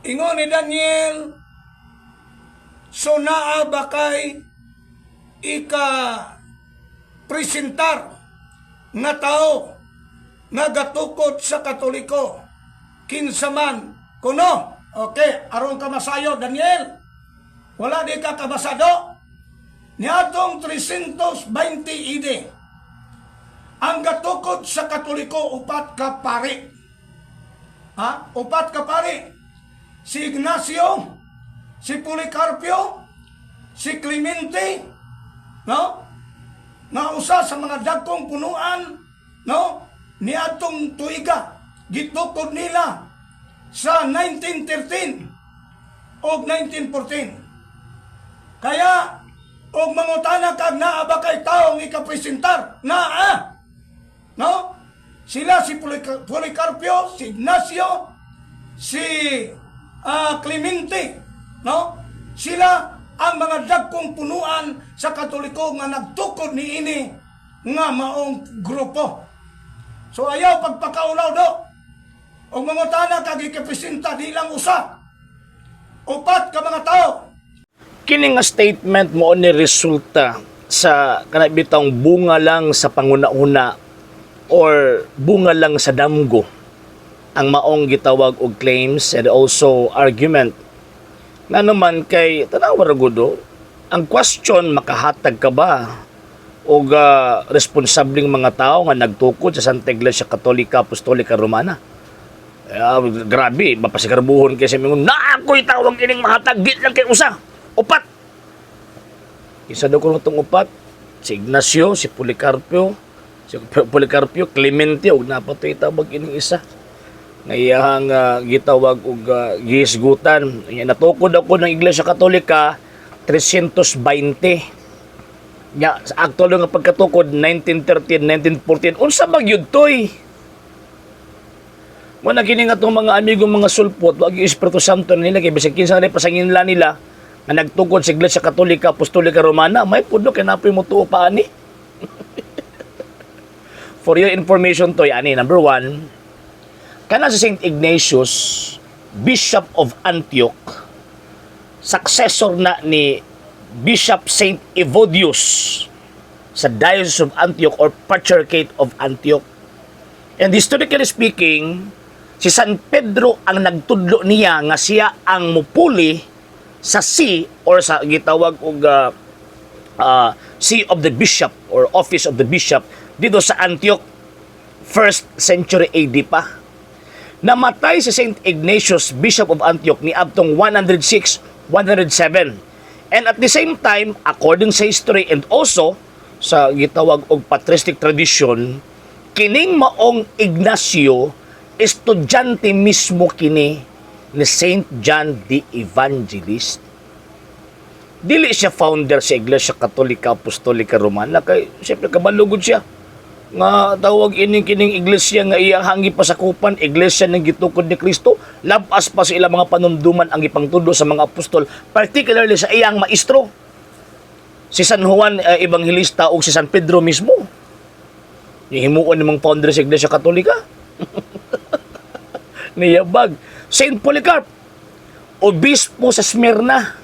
Ingon ni Daniel, so naa ba kay ika presentar nga tao nga gatukod sa Katoliko, kinsa man kuno? Okay, aron ka masayo, Daniel, wala di ka kabasado. Niadtong 320 AD, ang gatukod sa Katoliko, upat ka pari. Ha? Upat ka pari. Si Ignacio, si Policarpio, si Clemente, no? Nga usa sa mga dagkong punuan, no? Niadtong tuiga, gitukod nila sa 1913 o 1914. Kaya og mangutana kag naa ba kay taong ikapresentar, naa. No? Sila si Policarpio, si Ignacio, si Clemente, no? Sila ang mga dagkong punuan sa Katoliko nga nagtukod ni ini nga maong grupo. So ayaw pagpakaulaw do. Og mangutana kag ikapresenta, di lang usa. Upat ka mga tao. Kini nga statement mo ni resulta sa kana bitawng bunga lang sa panguna-una or bunga lang sa damgo ang maong gitawag og claims and also argument. Nga naman kay tanawa ra gud oh, ang question, makahatag ka ba og responsableng mga tao nga nagtukod sa Santa Iglesia Katolika Apostolika Romana? Grabe, mapasigarbuhon kay sa mingon, na ako'y tawag ining mahatag, di lang kay usa. Upat. Isa daw ko itong upat, si Ignacio, si Policarpio, Clemente, ug napatoy tawag ining isa nga iyahang gitawag og gihisgutan. Nya natukod ako ng Iglesia Katolika 320. Nya sa actual nga pagkatukod 1913, 1914. Unsa ba gyud toy? Mo na kini nga itong mga amigo, mga sulpot, wag yung Espiritu Santo nila kay bisag kinsa na pasangin nila nga nagtukod sa Iglesia Katolika Apostolika Romana, may pudno kay napoy mo tuo pa ani. For your information toy ani, number one, kana si Saint Ignatius, Bishop of Antioch, successor na ni Bishop Saint Evodius sa Diocese of Antioch or Patriarchate of Antioch. And historically speaking, si San Pedro ang nagtudlo niya nga siya ang mupuli sa see or sa gitawag og see of the bishop or office of the bishop dito sa Antioch, first century AD pa. Namatay si Saint Ignatius, Bishop of Antioch, ni adtong 106, 107. And at the same time, according sa history and also sa gitawag og patristic tradition, kining maong Ignacio, estudyante mismo kini ni Saint John the Evangelist. Dili siya founder sa Iglesia Katolika Apostolika Romana kay siyempre kabalugod siya nga tawag ining kining iglesia nga iyang hangi pasakupan, iglesia ng gitukod ni Kristo, labas pa sa ilang mga panumduman ang ipangtudlo sa mga apostol, particularly sa iyang maestro si San Juan Evangelista o si San Pedro mismo. Himuon ni mga founder sa Iglesia Katolika niyabag. Saint Polycarp, obispo sa Smyrna,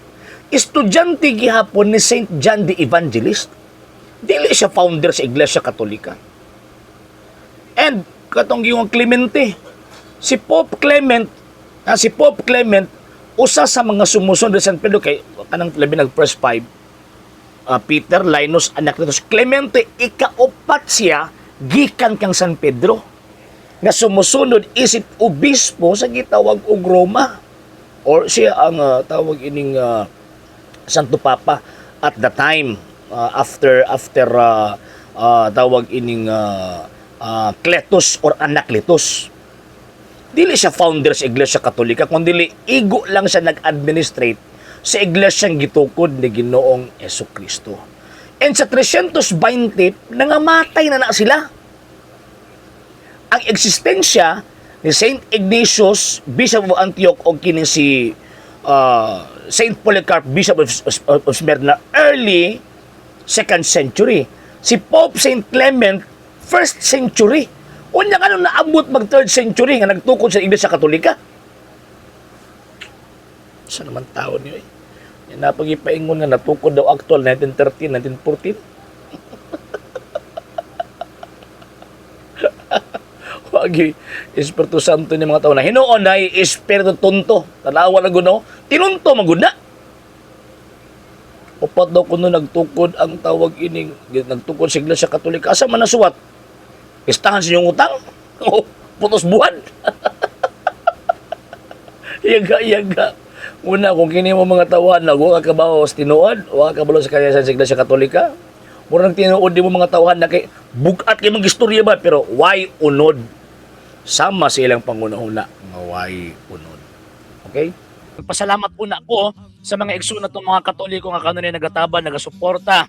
estudyante gihapon ni Saint John the Evangelist. Dili siya founder sa Iglesia Katolika. And katong giyong Clemente, si Pope Clement usa sa mga sumusunod sa San Pedro kay kanang labi nag first five, Peter, Linus, Anacletus, Clemente, ikaupat siya gikan kang San Pedro nga sumusunod isip obispo sa gitawag og Roma or siya ang tawag ining Santo Papa at the time after after tawag ining Cletus or Anacletus. Dili siya founder sa Iglesia Katolika kundi igo lang siya nag-administrate sa iglesia gitukod ni Ginoong Kristo. And sa 320 nangamatay na na sila. Ang eksistensya ni Saint Ignatius, Bishop of Antioch, o kini si Saint Polycarp, Bishop of Smyrna, early second century. Si Pope Saint Clement, first century. Unya kanong naabot mag third century nga nagtukod sa Iglesia Katolika? Sa naman tao niyo eh. Yan na pag-ipaingon nga natukod daw actual 1913, 1914. Wagi, Espiritu Santo ni mga tao na hinuon na Espiritu Tunto. Tanawa na guno. Tinunto maguna. Upat daw kuno nagtukod ang tawag ining nagtukod sa Iglesia Katolika. Asa man nasuwat? Istahan sa inyong utang? Oh, putos buwan. Yaga, yaga. Una, kung kini mo mga tawahan na wa ka kabawo sa tinuod, wa ka kabalo sa kaya sa Iglesia Katolika. Murang tinuod di mo mga tawahan na kay bugat kay mga istorya ba, pero why unod? Sama sa ilang pangunahuna nga why unod. Okay? Pasalamat una ko sa mga igsoon natong mga Katoliko nga kanunay nagataban, nagasuporta.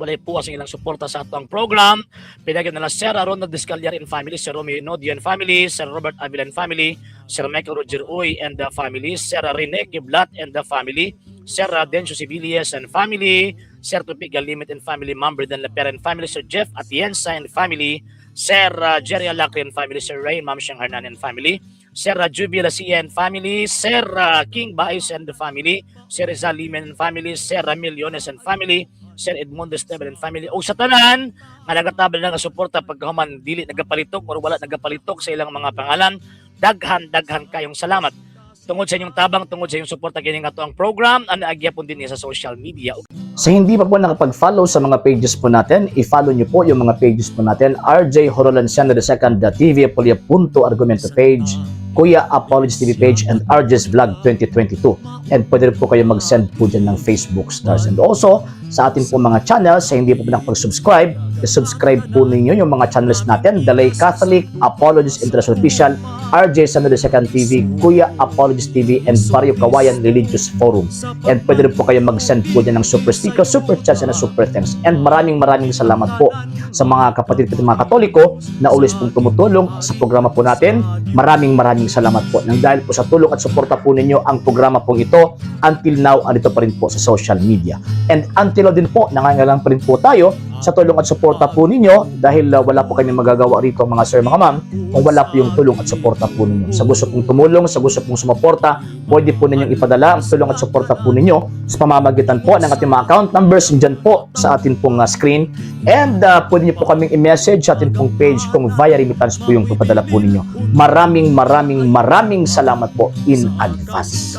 Walay puwas ang ilang suporta sa atong program. Pinagyan nila Sir Ronald Descaliar and family, Sir Romeo Nodio and family, Sir Robert Avila and family, Sir Michael Roger Uy and the family, Sir Rene Kiblat and the family, Sir Dencio Civilles and family, Sir Tupi Galimit and family, Ma'am Brendan Lepera and family, Sir Jeff Atienza and family, Sir Jerry Alacri and family, Sir Ray Ma'am Siyang Hernan and family, Sir Juby Lacia and family, Sir King Baez and the family, Sir Rizal Limen and family, Sir Ramil Yones and family, Sir Edmundo Esteban and family. O sa tanan, nga nagatabal na nga suporta pagkahuman dili nagapalitok or wala nagapalitok sa ilang mga pangalan, daghan daghan kayong salamat. Tungod sa inyong tabang, tungod sa inyong suporta kini nga ang program, ang naagyapon din niya sa social media. Sa hindi pa po nakapag-follow sa mga pages po natin, i-follow niyo po yung mga pages po natin, RJ Horolanciano II, TV Apolia Punto Argumento page, Kuya Apologies TV page, and RJ's Vlog 2022. And pwede rin po kayo mag-send po dyan ng Facebook stars. And also, sa atin po mga channels, sa hindi po nakapag-subscribe, i-subscribe po ninyo yung mga channels natin, The Lay Catholic, Apologies International Official, RJ Sano II TV, Kuya Apologies TV, and Barrio Kawayan Religious Forum. And pwede rin po kayo mag-send po dyan ng super sticker, super chats, and super thanks. And maraming maraming salamat po sa mga kapatid ko mga Katoliko na always pong tumutulong sa programa po natin. Maraming maraming salamat po. Nang dahil po sa tulong at suporta po ninyo ang programa pong ito, until now, andito pa rin po sa social media. And until now din po, nangangailangan pa rin po tayo sa tulong at suporta po ninyo dahil wala po kami magagawa rito, mga sir, mga ma'am, kung wala po yung tulong at suporta po ninyo. Sa gusto pong tumulong, sa gusto pong sumuporta, pwede po ninyong ipadala ang tulong at suporta po ninyo sa pamamagitan po ng ating mga account numbers dyan po sa atin pong screen. And pwede niyo po kaming i-message sa atin pong page kung via remittance po yung papadala po ninyo. Maraming maraming maraming salamat po in advance.